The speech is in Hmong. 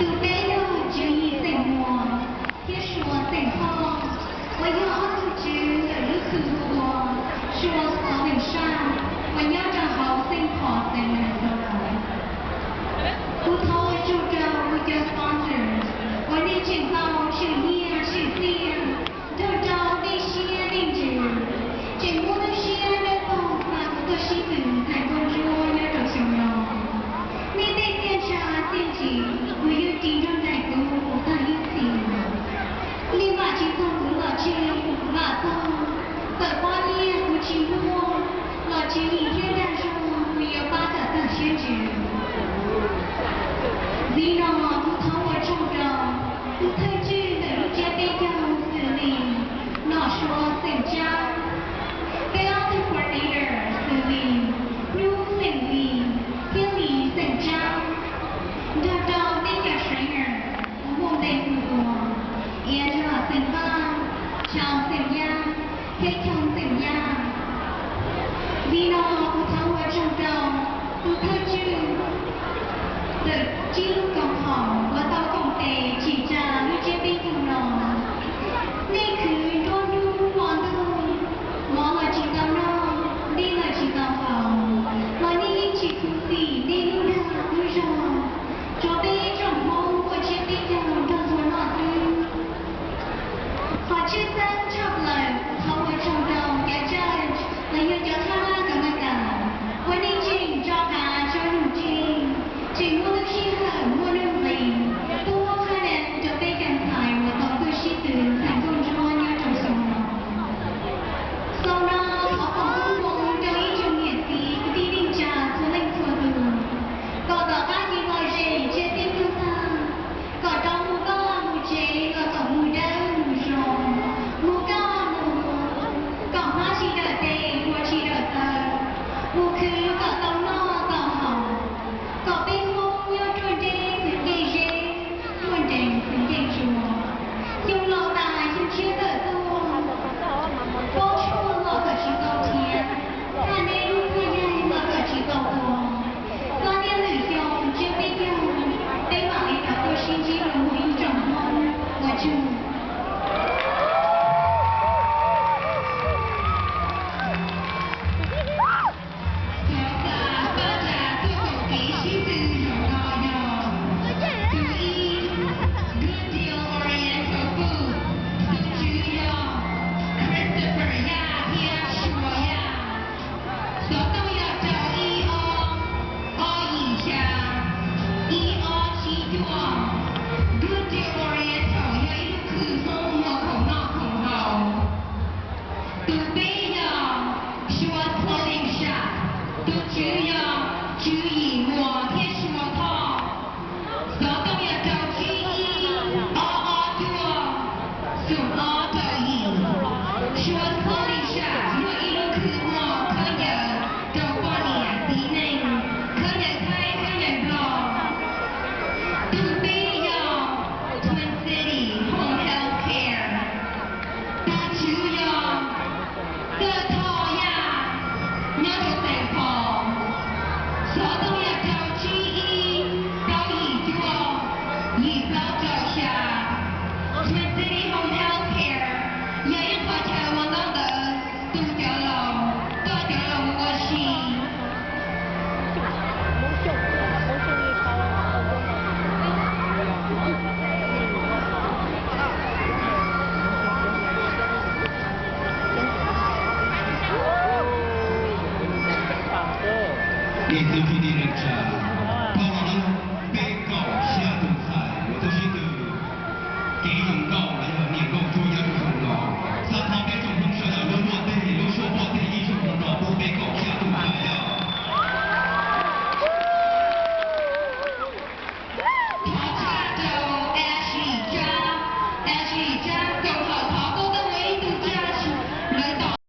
Tus peb yog Tswv Yim xeem Muas thiab Suav xeem Thoj, uas yog ob tug tswv ntawm lub xwm hu ua Suav xeem Saj uas nyob rau hauv Saint Paul xeev Minnesota. Kuv thov ua tsaug rau kuv cov sponsors uas nej tseem tau swm nyiaj swm txiaj nrog rau nej siab nej ntsws, tseem muab lub siab dawb paug xa kuv tuaj sib tw ntxhais nkauj ntsuab nyob rau xyoo no. Nej tej txiaj ntsha txiaj ntsig kuv yuav ris nrog nraim kuv mus tag ib txhis. Nej vam tsis txog kuv los tseg, vam txog txawm pob nyiaj kuv tsis muaj los Tswv Yim thiab dag zog kuv yuav pab kom tag siab ntsws. Ntxiv no kuv thov ua tsaug rau tus thawj tswj ntawm lub tsiab peb caug xws li Nom Suav xeem Tsab, peb ob tug coordinator xws li Hnub xeem Lis thiab Lis xeem Tsab, nrog rau peb cov trainer uas muaj npe hu ua Iab Zam xeem Vaj, Tshau xeem Yaj, thiab Choo xeem Yaj. Ntxiv no kuv thov ua tsaug rau tus thawj tswj ntawm tsib lub koom haum uas tau koom tes tsim tsa lub tsiab peb caug no. Nej khwv nruab hnub hmo ntuj, mov los tsis tau noj, dej los tsis tau haus, los nej yeej tsis khuv xim nej lub dag lub zog rau peb tsoom Hmoob ua tsiab peb caug nrog ntxhua noj xwb. Qhov tshwj xeeb tshaj plaws kuv thov ua tsaug rau cov judge los yog cov thaj hab kam maj kam uas nej tseem tso qav tso num tseg, tseem muaj lub sij hawm muaj nuj nqis tuaj muab qhab deev rau peb cov ntxhais uas tau tuaj sib tw ntxhais nkauj ntsuab nyob rau xyoo no. Xaus no thov foom koob hmoov rau ib tsoom niam txiv kwv tij neej tsa txhua leej txhua tus, kom tom qab ces los zem tsiab peb caug tag, kom rov mus koj mus tsev los kom mus dawb mus zoo, mus koj mus, kom hmab tsis dawm tes, hlua tsis dawm taw, mus khwv kom tau noj tau haus, kom peb Hmoob nyob ruaj nreb xwm ncej zeb, ruaj nrees xwm ncej tsua. Xyoo laus tas xyoo tshiab tawm tuaj, paub tshuaj los kom tsis tau thiav, thaj neb lub thaj yaig los kom tsis tau tua. Txog niaj lwm xyoo tsiab peb caug, peb mam li rov tuaj sib ntsib dua mus ib tsoom Hmoob. Ua tsaug. Cov xav paj tsa tuaj koom kev sib tw zaum no yog tus ib, Good Deal Oriental Food, tus tswv yog Christopher Yaj thiab Sua Yaj. Xov tooj yog rau ib ob ob yim xya, ib ob tsib cuaj. Good Deal Oriental yog ib lub khw Hmoob muag khoom noj khoom haus. Tus peb yog Sua Clothing Shop, tus tswv yog Tswv Yim Muas thiab Sua Thoj. Xov tooj yog rau tsib ib ob ob cuaj xoom ob rau yim. Sua Clothing Shop yog ib lub khw muag khaub ncaws rau poj niam txiv neej, khaub ncaws Thaib khaub ncaws Nplog. Tus peb yog Twin City Home Health Care, tus tswv yog Txawj Thoj Yaj, nyob rau Saint Paul. Xov tooj yog rau tsib ib plaub yim cuaj yim plaub rau xya. Twin City Home Health Care yog ib qho chaw ua ntaub ntawv tu cov laus, coj cov laus mus ua si. Ib tug thwj tim neej tsa, pog los ib